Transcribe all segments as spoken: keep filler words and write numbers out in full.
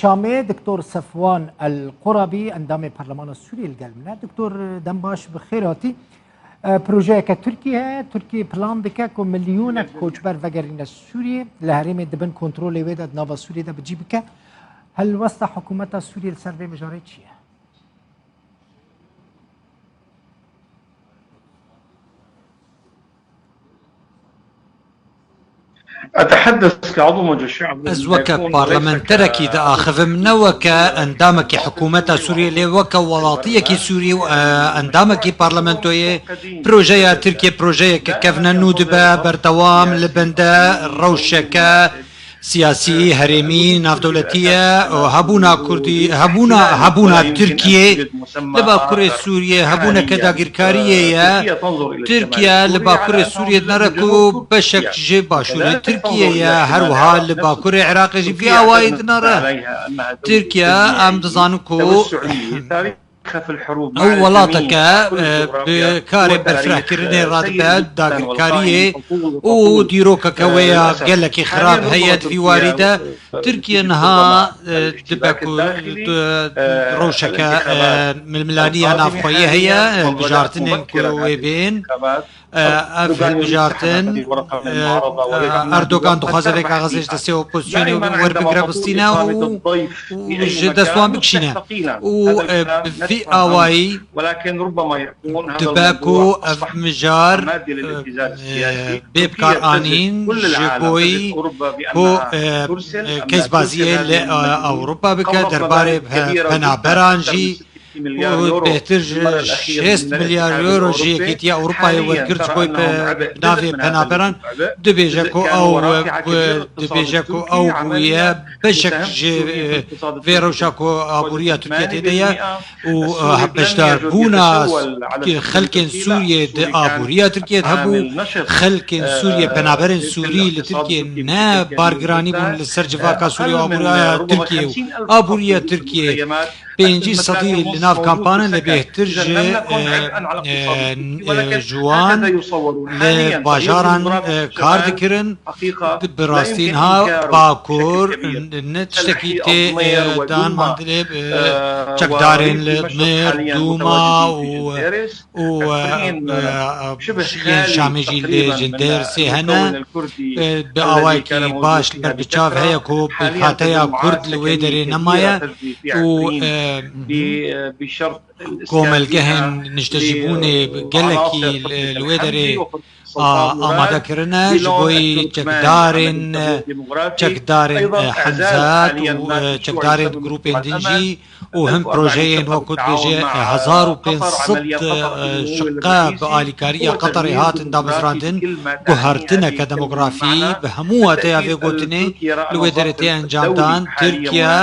Şamê Doktor Sefwan El Qurabî, endamê Parlemana Sûriyê li gel min e. Doktor, dem baş, bi xêr hatî. E, projeyeke Tirkiyê heye. Tirkiye plan dike ku milyonek koçber vegerîne Sûriyê, li herêmê di bin kontrolê wê de di nava Sûriyê de bi cî bike. Helwesta hikûmeta Sûriyê li ser vê mijarê çi ye? Ez weke parlamenterekî diaxivim, ne weke endamekî hikûmeta Sûriyê, lê weke welatiyekî Sûrî û, e, endamekî parlamentoyê. Projeya Tirkiye projeyeke kevne nû dibe, berdewam li bende rewşeke siyasî, herêmî, navdewletî ye û hebûna Kurdî, hebûna, hebûna Tirkiyê li Bakurê Sûriyê hebûneke dagirkariyê ye. Tirkiye li Bakurê Sûriyê dinere ku beşek ji başûrê Tirkiyê ye, her wiha li Bakurê Iraqê jî vî awayî dinere. Tirkiye, em dizanin ku ew welateke, e, bi karê berfirehkirinê radibe, dagirkariyê û dîrokeke wê ya gelekî xirab heye di vî warî de. Tirkiye niha, e, dibe ku, e, rewşeke, e, milmilaniya navxweyî heye, e, hilbijartinên ku wê bên. E, ev hilbijartin, e, e, Erdogan dixwaze vê kaxezê ji destê opozisyonê werbigire, bistîne û, û ji dest wan bikişîne. Û, e, bi vî awayî dibe ku ev mijar, e, e, bê bikaranîn ji bo ku, e, e, keysbaziyê li, e, Ewropa bike, derbarê, e, penaberan jî û bêhtir ji şêst milyar euro ji Yekîtiya Ewropayê wergirt ji bo pe-, navê penaberan, dibêje ku ew, e, dibêje ku ew bûye beşek ji, e, vê rewşa ku aboriya Tirkiye tê de ye û, e, beşdarbûna xelkên Sûriyê di aboriya Tirkiye de hebû, xelkên Sûriyê, penaberên Sûrî li Tirkiye ne bargiranî bûn li ser civaka Sûriyê û aboriya Tirkiye û aboriya Tirkiye. Pêncî sedî li nav kampan in, lê bêhtir ji, e, e, e, ji wan li bajaran, e, kar dikirin. Bi rastî niha Bakur ne tiştekî tê, e, dan mandinê, e, çekdarên li Nêr, Dûma û û, e, e, e, yên Şamê jî li Jindersê hene. E, bi awayekî baş li ber bi çav heye ku pêkhateya Kurd li wê derê nemaye û, e, komelgehên niştecîbûnê gelekî li, li wê derê a, amade kirine, ji bo yî çekdarên, çekdarên, e, Hemzat û, e, çekdarên grûpên din jî û hin projeyên wekû dibêje, e, hezar û pênc sed, e, şiqe bi alîkariya Qeterê hatin damezrandin, guhertineke demografî bi hemû wateya vê gotinê li wê derê tê encamdan. Tirkiye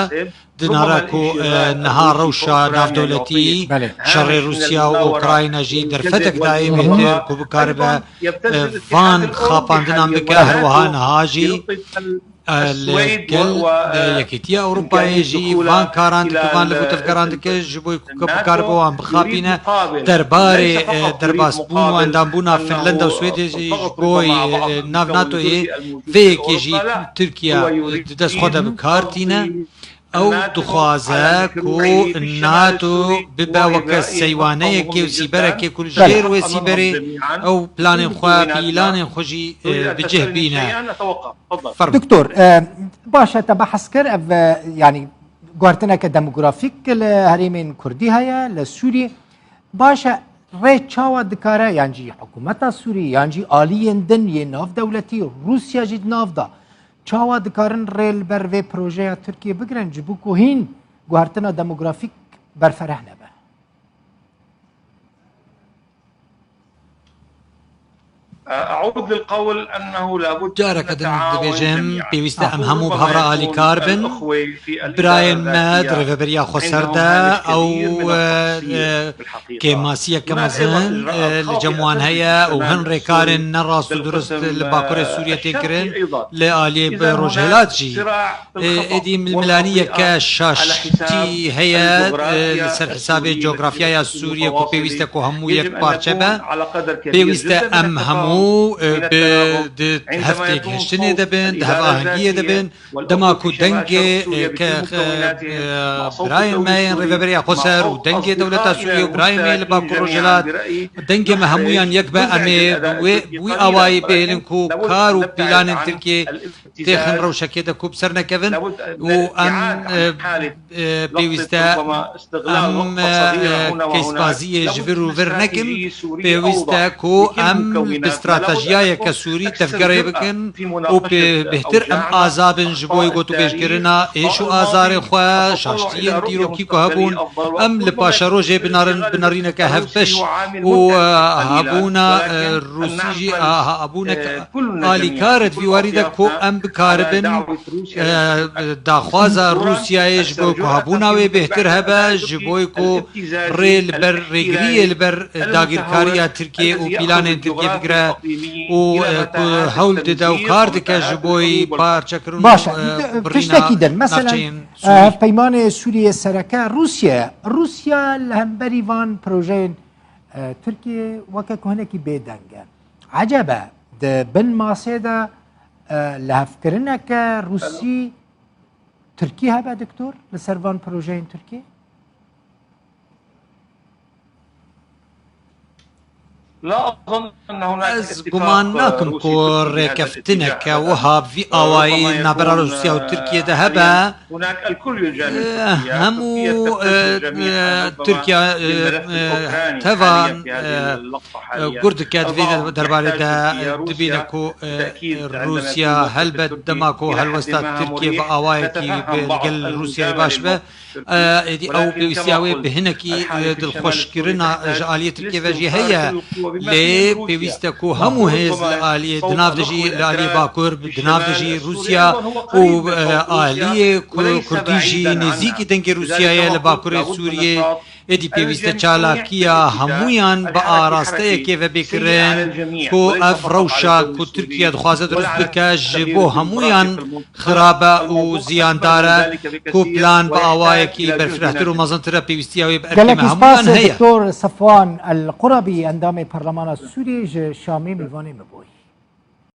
dinare ku, e, niha rewşa navdewletî, belê, şerê Rûsya û Ukrayna jî derfetek dayê bêtir ku bikaribe, e, van xapandinan bike, her wiha niha jî, e, li gel, e, Yekîtiya Ewropayê jî van karan dike, van li bo tevgeran dike, ji bo ku bikaribe wan bixapîne. Derbarê, e, derbasbûn û endambûna Finlanda û Swêdê jî ji bo, e, nav NATOyê vê yekê jî Tirkiye di dest xwe de bi kar tîne. Ew dixwaze ku NATO bibe weke seywaneyekê û sîberekê ku li jêr wê sîberê ew planên xwe, pîlanên xwe jî, e, bi cih bîne. Fermo. Doktor, e, baş e, te behs kir, ev, e, yanî guhertineke demografîk li herêmên Kurdî heye, li Sûriyê. Baş e, rê çawa dikare, yan jî hikûmeta Sûrî, yan jî aliyên din yê navdewletî, Rûsya jî di nav de, çawa dikarin rê li ber vê projeya Tirkiyê bigirin, ji bo ku hîn guhertina demografîk berfereh nebe? Careke din dibêjim, pêwîst e em hemû bi hev re alîkar bin. Birayên me di rêveberiya xweser de, ew, e, e, kêmasiyeke mezin, e, li cem wan heye û hin rêkarên ne rast û durust li Bakurê Sûriyê tê kirin, li aliyê bi rojhilat jî. E, êdî milmilaniyeke şaştî heye, e, li ser hesabê cografyaya Sûriyê ku pêwîst e ku hemû yek parçe be. Pêwîst e em hemû û, e, bi, di hevtêgihiştinê de bin, di hevahengiyê de bin, dema ku dengê, e, ke, e, e, birayên me yên Rêveberiya Xweser û dengê dewleta Sûriyê û birayên me li Bakur Rojhilat, dengê me hemûyan yek be, em ê bi wê, bi wî awayî bihêlin ku kar û pîlanên Tirkiyê têxin rewşekê de ku bi ser nekevin û em, e, e, pêwîst e em, e, keysbaziyê ji vir û vir nekin. Pêwîst e ku em bi stratejiyayeke Sûrî tevgerê bikin û pê bêhtir em aza bin ji bo gotûbêjkirina êş û azarê xwe, şaştiyên dîrokî ku hebûn. Em li paşerojê binarin, binarîneke hevbeş û, e, hebûna, e, Rûsî jî, e, hebûnek alîkar e di vî warî de ku em bikaribin, e, daxwaza Rûsyayê ji bo ku hebûna wê bêhtir hebe, ji bo ku rê li ber, rêgiriyê li ber dagirkariya Tirkiyê û pîlanên Tirkiyê bigire û, e, ku hewl dide û kar dike ji bo parçekirin û, Baş e, e, birîna tiştekî din. Mesela, navçeyên e, Sûrî. Hevpeymanê Sûriyê sereke Rûsya. Rûsya li hemberî van projeyên, e, Tirkiyê weke ku hinekî bêdeng e. Ecebe di bin masê de, e, lihevkirineke Rûsî Tirkî hebe, doktor, li ser van projeyên Tirkî? Ez guman nakim ku rêkeftineke wiha bi vî awayî navbera Rûsya û Tirkiyê de hebe. E, hemû, e, e, Tirkiye, e, e, tevan, e, e, gur dike di vê derbarê de, e, dibîne ku, e, Rûsya helbet dema ku helwesta Tirkiye bi awayekî bi li gel Rûsyayê baş be, e, êdî ew pêwîstiya wê bi hinekî, e, dilxweşkirina ji aliyê Tirkiye ve jî heye. Lê pêwîst e ku hemû hêz li aliyê, di nav de jî li aliyê Bakur, di nav de jî Rûsya û, e, aliyê Ku-, Kurdî jî nêzîkî dengê Rûsyayê li Bakurê Sûriyê. Êdî pêwîst e çalakiya hemûyan bi arasteyekê ve bê kirin ku ev rewşa ku Tirkiye dixwaze dirust bike ji bo hemûyan xirab e û ziyandar e, ku plan bi awayekî berfirehtir û mezintir e, pêwîstiya wê bi erkê me Gelekî hemûyan spas, heye. Doktor Sefwan El Qurabî, endamê Parlemana Sûriyê, ji Şamê mêvanê me bûyî.